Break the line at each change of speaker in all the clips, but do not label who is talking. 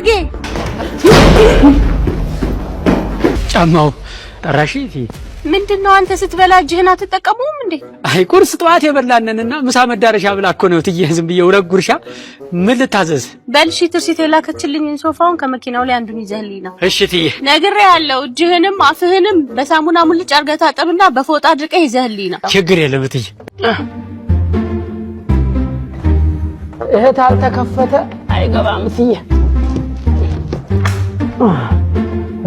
አድርጌ።
ጫማው ጠራሽ?
ምንድን ነው አንተ ስትበላ እጅህን አትጠቀመውም እንዴ?
አይ ቁርስ ጠዋት የበላንንና ምሳ መዳረሻ ብላ እኮ ነው ትዬ፣ ዝም ብዬ ሁለት ጉርሻ። ምን ልታዘዝ?
በል እሺ፣ ትርሲት የላከችልኝን ሶፋውን ከመኪናው ላይ አንዱን ይዘህልኝ ና።
እሺ ትዬ።
ነግሬሃለሁ። እጅህንም አፍህንም በሳሙና ሙልጭ አድርገህ ታጠብና በፎጣ አድርቀህ ይዘህልኝ ና።
ችግር የለም ትዬ። እህት አልተከፈተ አይገባም ትዬ።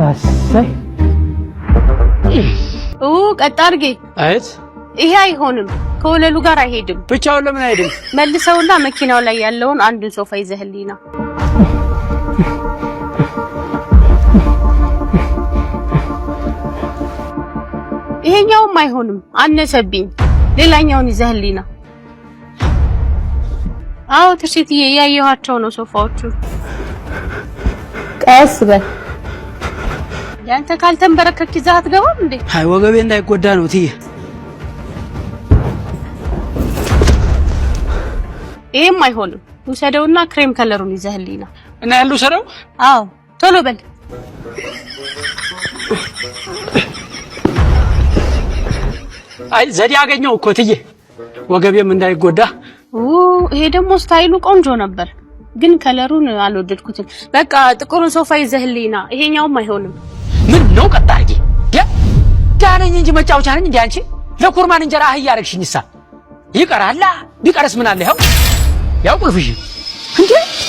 እሰይ።
ኡ ቀጥ አድርጌ።
አየት።
ይሄ አይሆንም፣ ከወለሉ ጋር አይሄድም።
ብቻውን ለምን አይሄድም?
መልሰውና መኪናው ላይ ያለውን አንዱን ሶፋ ይዘህልኝ ና። ይሄኛውም አይሆንም፣ አነሰብኝ። ሌላኛውን ይዘህልኝ ና። አዎ ትርሲትዬ፣ ያየኋቸው ነው ሶፋዎቹ። ቀስ በል። ያንተ ካልተንበረከክ ይዘህ አትገባም እንዴ?
አይ ወገቤ እንዳይጎዳ ነው ትዬ።
ይሄም አይሆንም። ውሰደውና cream color ኡን ይዘህልኝ ና።
እና ያሉ ሰረው።
አዎ ቶሎ በል።
አይ ዘዴ አገኘው እኮ ትዬ፣ ወገቤም እንዳይጎዳ።
ኡ ይሄ ደግሞ style ኡ ቆንጆ ነበር፣ ግን color ኡን አልወደድኩትም። በቃ ጥቁሩን ሶፋ ይዘህልኝ ና። ይሄኛውም አይሆንም።
ምን ነው ቀጥ አድርጌ ዳነኝ እንጂ መጫወቻ ነኝ እንዴ? አንቺ ለኩርማን እንጀራ አህያ አደረግሽኝሳ። ይቀራላ፣ ቢቀርስ ምን አለ? ይኸው ያው ቁልፍሽ እንዴ።